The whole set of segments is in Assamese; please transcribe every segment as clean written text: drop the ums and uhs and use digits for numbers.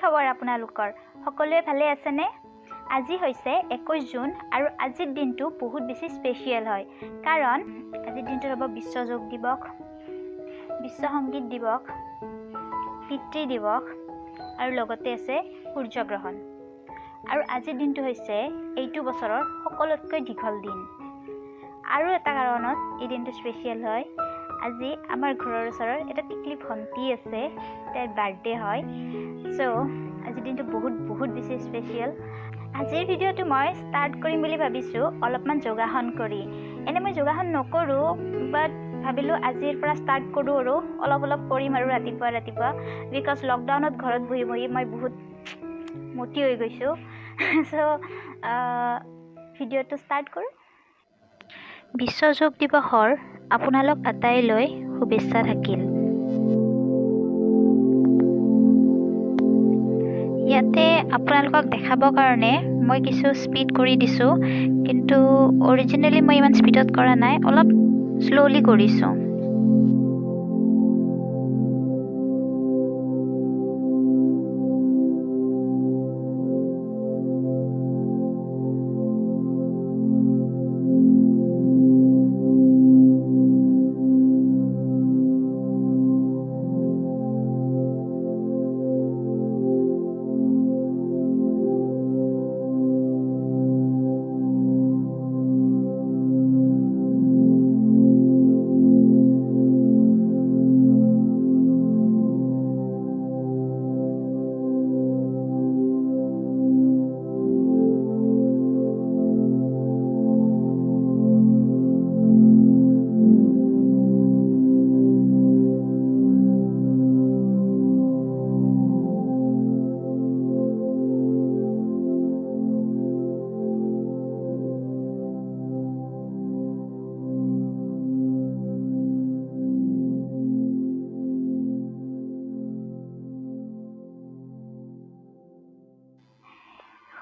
খবৰ আপোনালোকৰ? সকলোৱে ভালে আছেনে? আজি হৈছে 21 জুন আৰু আজিৰ দিনটো বহুত বেছি স্পেচিয়েল হয়, কাৰণ আজিৰ দিনটো হ'ব বিশ্ব যোগ দিৱস, বিশ্ব সংগীত দিৱস, পিতৃ দিৱস আৰু লগতে আছে সূৰ্যগ্ৰহণ। আৰু আজিৰ দিনটো হৈছে এইটো বছৰৰ সকলোতকৈ দীঘল দিন। আৰু এটা কাৰণত এই দিনটো স্পেচিয়েল হয়, আজি আমাৰ ঘৰৰ ওচৰৰ এটা টিকলি ভণ্টি আছে, তাইৰ বাৰ্থডে হয়। চ' আজিৰ দিনটো বহুত বহুত বেছি স্পেচিয়েল। আজিৰ ভিডিঅ'টো মই ষ্টাৰ্ট কৰিম বুলি ভাবিছোঁ অলপমান যোগাসন কৰি। এনে মই যোগাসন নকৰোঁ, বাট ভাবিলোঁ আজিৰ পৰা ষ্টাৰ্ট কৰোঁ আৰু অলপ অলপ কৰিম আৰু ৰাতিপুৱা ৰাতিপুৱা, because লকডাউনত ঘৰত বহি বহি মই বহুত মতি হৈ গৈছোঁ। চ' ভিডিঅ'টো ষ্টাৰ্ট কৰোঁ। বিশ্ব যোগ দিৱসৰ আপোনালোক আটাইলৈ শুভেচ্ছা থাকিল। ইয়াতে আপোনালোকক দেখাবৰ কাৰণে মই কিছু স্পীড কৰি দিছোঁ, কিন্তু অৰিজিনেলি মই ইমান স্পীডত কৰা নাই, অলপ শ্ল'লি কৰিছোঁ।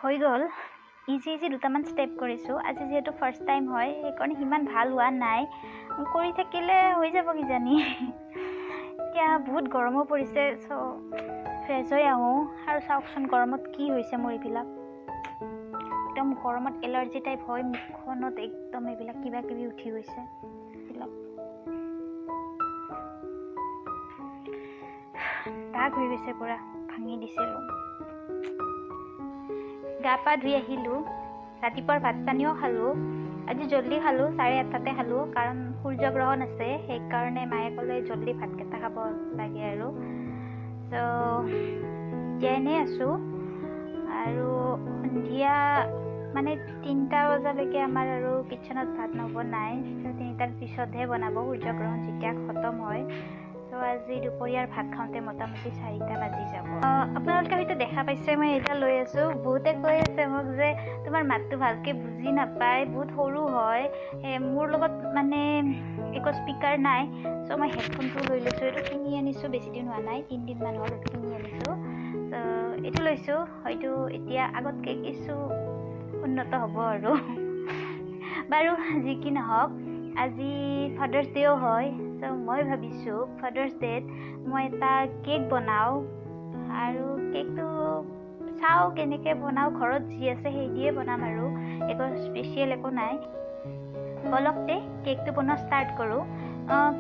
হৈ গ'ল, ইজি ইজি দুটামান ষ্টেপ কৰিছোঁ। আজি যিহেতু ফাৰ্ষ্ট টাইম হয়, সেইকাৰণে সিমান ভাল হোৱা নাই, কৰি থাকিলে হৈ যাব কিজানি। এতিয়া বহুত গৰমো পৰিছে, চ' ফ্ৰেছ হৈ আহোঁ। আৰু চাওকচোন গৰমত কি হৈছে মোৰ, এইবিলাক একদম গৰমত এলাৰ্জি টাইপ হয় মুখখনত, একদম এইবিলাক কিবা কিবি উঠি গৈছে। এইবিলাক দাগ হৈ গৈছে পূৰা, ভাঙি দিছিলোঁ। গা পা ধুই আহিলোঁ, ৰাতিপুৱাৰ ভাত পানীও খালোঁ। আজি জল্দি খালোঁ, 8:30তে খালোঁ, কাৰণ সূৰ্যগ্ৰহণ আছে, সেইকাৰণে মায়ে ক'লে জল্দি ভাতকেইটা খাব লাগে আৰু। চ' এতিয়া এনেই আছোঁ। আৰু সন্ধিয়া মানে 3টা বজালৈকে আমাৰ আৰু কিটচেনত ভাত নবনায়, 3টাৰ পিছতহে বনাব সূৰ্যগ্ৰহণ যেতিয়া খতম হয়। চ' আজি দুপৰীয়াৰ ভাত খাওঁতে মোটামুটি 4টা বাজি যাব। আপোনালোকে হয়তো দেখা পাইছে মই এতিয়া লৈ আছোঁ। বহুতে কৈ আছে মোক যে তোমাৰ মাতটো ভালকৈ বুজি নাপায়, বহুত সৰু হয়। মোৰ লগত মানে একো স্পীকাৰ নাই, চ' মই হেডফোনটো লৈ লৈছোঁ। এইটো কিনি আনিছোঁ, বেছি দিন হোৱা নাই, 3 দিনমান হ'ল কিনি আনিছোঁ। চ' এইটো লৈছোঁ, হয়তো এতিয়া আগতকৈ কিছু উন্নত হ'ব আৰু। বাৰু যি কি নহওক, আজি ফাদাৰ্ছ ডে'ও হয়। চ' মই ভাবিছোঁ ফাদাৰ্ছ ডে'ত মই এটা কেক বনাওঁ, আৰু কেকটো চাওঁ কেনেকৈ বনাওঁ, ঘৰত যি আছে সেই দিয়ে বনাম আৰু, একো স্পেচিয়েল একো নাই। বলকতে কেকটো বনোৱা ষ্টাৰ্ট কৰোঁ।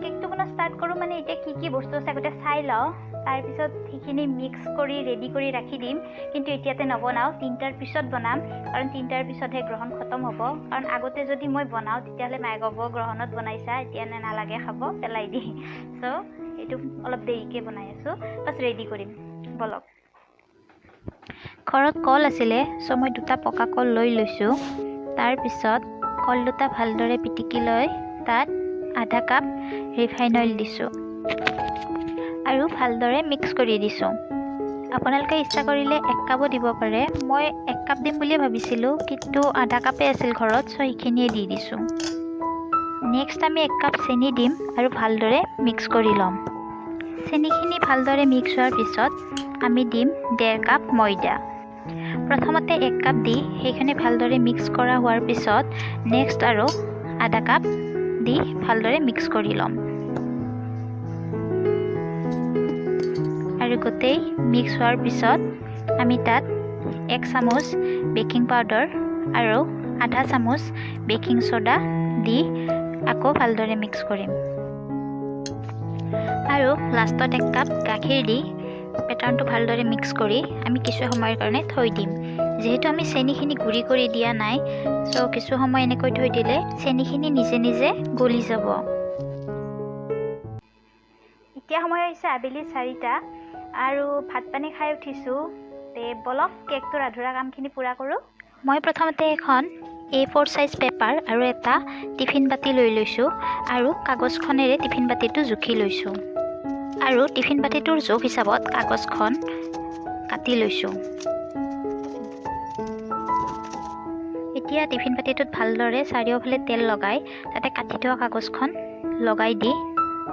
কেকটো বনোৱা ষ্টাৰ্ট কৰোঁ মানে এতিয়া কি কি বস্তু আছে আগতে চাই লওঁ, তাৰপিছত সেইখিনি মিক্স কৰি ৰেডি কৰি ৰাখি দিম। কিন্তু এতিয়াতে নবনাওঁ, 3টাৰ পিছত বনাম, কাৰণ 3টাৰ পিছতহে গ্ৰহণ খতম হ'ব। কাৰণ আগতে যদি মই বনাওঁ তেতিয়াহ'লে মায়ে ক'ব গ্ৰহণত বনাইছা, এতিয়া নে নালাগে খাব, পেলাই দি। চ' এইটো অলপ দেৰিকৈ বনাই আছোঁ, বাছ ৰেডি কৰিম। বলক। ঘৰত কল আছিলে, চ' মই 2টা পকা কল লৈ লৈছোঁ। তাৰপিছত কল 2টা ভালদৰে পিটিকি লৈ তাত আধা কাপ ৰিফাইন অইল দিছোঁ আৰু ভালদৰে মিক্স কৰি দিছোঁ। আপোনালোকে ইচ্ছা কৰিলে 1 কাপো দিব পাৰে, মই 1 কাপ দিম বুলিয়ে ভাবিছিলোঁ, কিন্তু আধা কাপেই আছিল ঘৰত, চ' সেইখিনিয়ে দি দিছোঁ। নেক্সট আমি 1 কাপ চেনি দিম আৰু ভালদৰে মিক্স কৰি ল'ম। চেনিখিনি ভালদৰে মিক্স হোৱাৰ পিছত আমি দিম 1.5 কাপ ময়দা। প্ৰথমতে 1 কাপ দি সেইখিনি ভালদৰে মিক্স কৰা হোৱাৰ পিছত নেক্সট আৰু আধা কাপ দি ভালদৰে মিক্স কৰি ল'ম। আৰু গোটেই মিক্স হোৱাৰ পিছত আমি তাত 1 চামুচ বেকিং পাউডাৰ আৰু আধা চামুচ বেকিং ছ'ডা দি আকৌ ভালদৰে মিক্স কৰিম। আৰু লাষ্টত 1 কাপ গাখীৰ দি পেটাৰ্ণটো ভালদৰে মিক্স কৰি আমি কিছু সময়ৰ কাৰণে থৈ দিম। যিহেতু আমি চেনিখিনি গুড়ি কৰি দিয়া নাই, চ' কিছু সময় এনেকৈ থৈ দিলে চেনিখিনি নিজে নিজে গলি যাব। এতিয়া সময় হৈছে আবেলি 4টা আৰু ভাত পানী খাই উঠিছোঁ। তে বলক কেকটোৰ আধৰুৱা কামখিনি পূৰা কৰোঁ। মই প্ৰথমতে এখন A4 size paper আৰু এটা টিফিন বাতি লৈ লৈছোঁ আৰু কাগজখনেৰে টিফিন বাতিটো জুখি লৈছোঁ আৰু টিফিন বাতিটোৰ জোখ হিচাপত কাগজখন কাটি লৈছোঁ। এতিয়া টিফিন বাতিটোত ভালদৰে চাৰিওফালে তেল লগাই তাতে কাটি থোৱা কাগজখন লগাই দি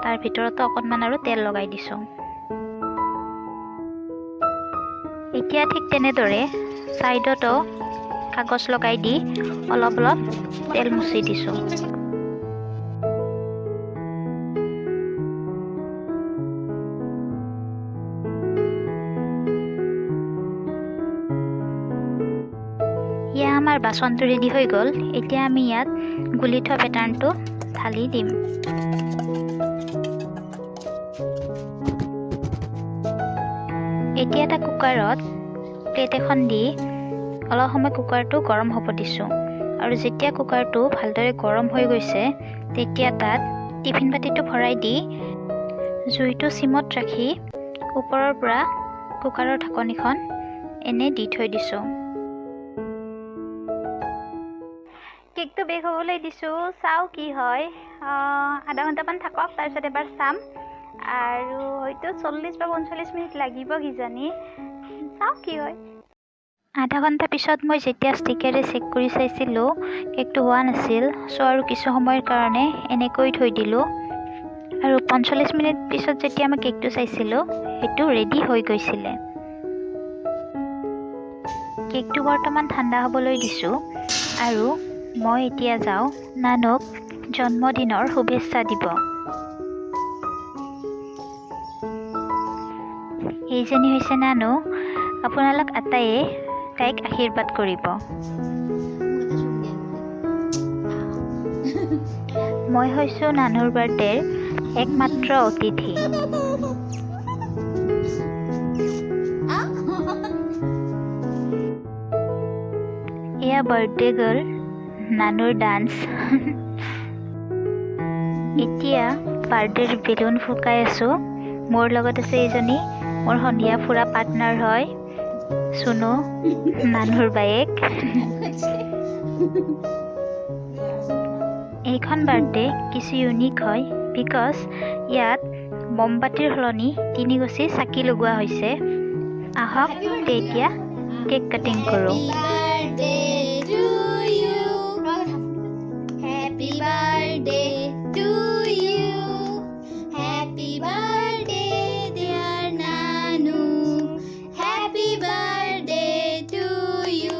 তাৰ ভিতৰতো অকণমান আৰু তেল লগাই দিছোঁ। এতিয়া ঠিক তেনেদৰে ছাইডতো কাগজ লগাই দি অলপ অলপ তেল মুচি দিছোঁ। এয়া আমাৰ বাচনটো ৰেডি হৈ গ'ল। এতিয়া আমি ইয়াত গুলি থোৱা পেটাৰ্ণটো ঢালি দিম। এতিয়া এটা কুকাৰত প্লেট এখন দি অলপ সময় কুকাৰটো গৰম হ'ব দিছোঁ আৰু যেতিয়া কুকাৰটো ভালদৰে গৰম হৈ গৈছে তেতিয়া তাত টিফিন বাতিটো ভৰাই দি জুইটো চিমত ৰাখি ওপৰৰ পৰা কুকাৰৰ ঢাকনিখন এনে দি থৈ দিছোঁ। কেকটো বেক হ'বলৈ দিছোঁ, চাওঁ কি হয়। আধা ঘণ্টামান থাকক, তাৰপিছত এবাৰ চাম। আৰু হয়তো 40 বা 45 মিনিট লাগিব কিজানি, চাওঁ কি হয়। আধা ঘণ্টা পিছত মই যেতিয়া ষ্টিকেৰে চেক কৰি চাইছিলোঁ কেকটো হোৱা নাছিল, চ' আৰু কিছু সময়ৰ কাৰণে এনেকৈ থৈ দিলোঁ। আৰু 45 মিনিট পিছত যেতিয়া মই কেকটো চাইছিলোঁ সেইটো ৰেডি হৈ গৈছিলে। কেকটো বৰ্তমান ঠাণ্ডা হ'বলৈ দিছোঁ আৰু মই এতিয়া যাওঁ নানুক জন্মদিনৰ শুভেচ্ছা দিব। এইজনী হৈছে নানু। আপোনালোক আটাইয়ে তাইক আশীৰ্বাদ কৰিব। মই হৈছোঁ নানুৰ বাৰ্থডেৰ একমাত্ৰ অতিথি। এয়া বাৰ্থডে গাৰ্ল নানুৰ ডান্স। এতিয়া বাৰ্থডেৰ বেলুন ফুকাই আছোঁ। মোৰ লগত আছে এইজনী মোৰ সন্ধিয়া ফুৰা পাৰ্টনাৰ হয় চুনু, নানুৰ বায়েক। এইখন বাৰ্থডে কিছু ইউনিক হয় because ইয়াত মমবাতিৰ সলনি 3 গছি চাকি লগোৱা হৈছে। আহক তেতিয়া কেক কাটিং কৰোঁ। Happy birthday to you. Happy birthday dear Nanu. Happy birthday to you.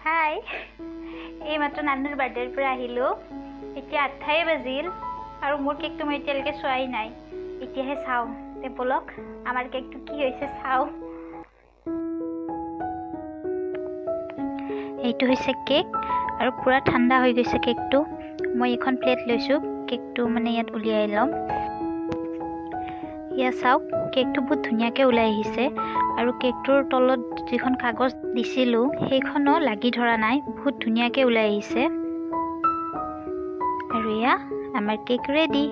Hi, এইমাত্ৰ নানুৰ বাৰ্থডেৰ পৰা আহিলোঁ। এতিয়া 8টাই বাজিল আৰু মোৰ কেকটো মই এতিয়ালৈকে চোৱাই নাই, এতিয়াহে চাওঁ। তে ব'লক আমাৰ কেকটো কি হৈছে চাওঁ। এইটো হৈছে কেক আৰু পূৰা ঠাণ্ডা হৈ গৈছে কেকটো। মই এখন প্লেট লৈছোঁ, কেকটো মানে ইয়াত উলিয়াই ল'ম। এয়া চাওক, কেকটো বহুত ধুনীয়াকৈ ওলাই আহিছে আৰু কেকটোৰ তলত যিখন কাগজ দিছিলোঁ সেইখনো লাগি ধৰা নাই, বহুত ধুনীয়াকৈ ওলাই আহিছে। আৰু এয়া আমাৰ কেক ৰেডি।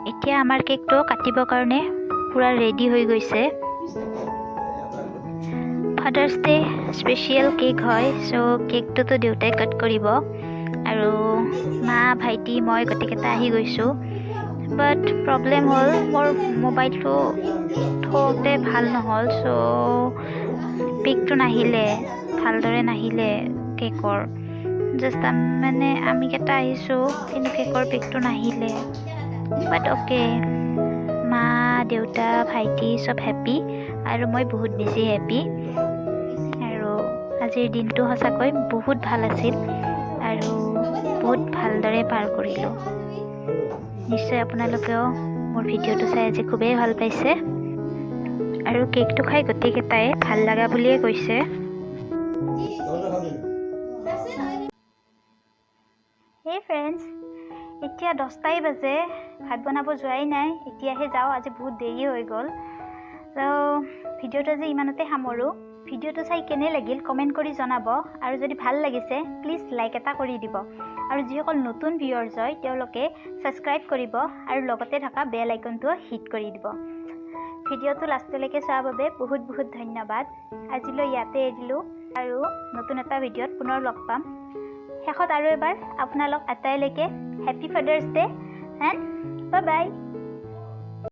এতিয়া আমাৰ কেকটো কাটিবৰ কাৰণে পূৰা ৰেডি হৈ গৈছে। ফাদাৰ্ছ ডে স্পেচিয়েল কেক হয়, চ' কেকটোতো দেউতাই কাট কৰিব আৰু মা, ভাইটি, মই গোটেইকেইটা আহি গৈছোঁ। বাট প্ৰব্লেম হ'ল মোৰ মোবাইলটো থওঁতে ভাল নহ'ল, চ' পিকটো নাহিলে, ভালদৰে নাহিলে কেকৰ। জাষ্ট মানে আমিকেইটা আহিছোঁ কিন্তু কেকৰ পিকটো নাহিলে। বাট অ'কে, মা, দেউতা, ভাইটি চব হেপ্পী আৰু মই বহুত বেছি হেপ্পী। আৰু আজিৰ দিনটো সঁচাকৈ বহুত ভাল আছিল আৰু বহুত ভালদৰে পাৰ কৰিলোঁ। নিশ্চয় আপোনালোকেও মোৰ ভিডিঅ'টো চাই আজি খুবেই ভাল পাইছে আৰু কেকটো খাই গোটেইকেইটাই ভাল লগা বুলিয়ে কৈছে। হেই ফ্ৰেণ্ডছ, এতিয়া 10টাই বাজে, ভাত বনাব যোৱাই নাই, এতিয়াহে যাওঁ। আজি বহুত দেৰি হৈ গ'ল। ত' ভিডিঅ'টো আজি ইমানতে সামৰোঁ। ভিডিঅ'টো চাই কেনে লাগিল কমেণ্ট কৰি জনাব আৰু যদি ভাল লাগিছে প্লিজ লাইক এটা কৰি দিব আৰু যিসকল নতুন ভিউৱাৰ্ছ হয়, তেওঁলোকে ছাবস্ক্ৰাইব কৰিব আৰু লগতে থকা বেল আইকনটোও হিট কৰি দিব। ভিডিঅ'টো লাষ্টলৈকে চোৱাৰ বাবে বহুত বহুত ধন্যবাদ। আজিলৈ ইয়াতে এৰিলোঁ আৰু নতুন এটা ভিডিঅ'ত পুনৰ লগ পাম। শেষত আৰু এবাৰ আপোনালোক আটাইলৈকে happy Father's Day and bye bye.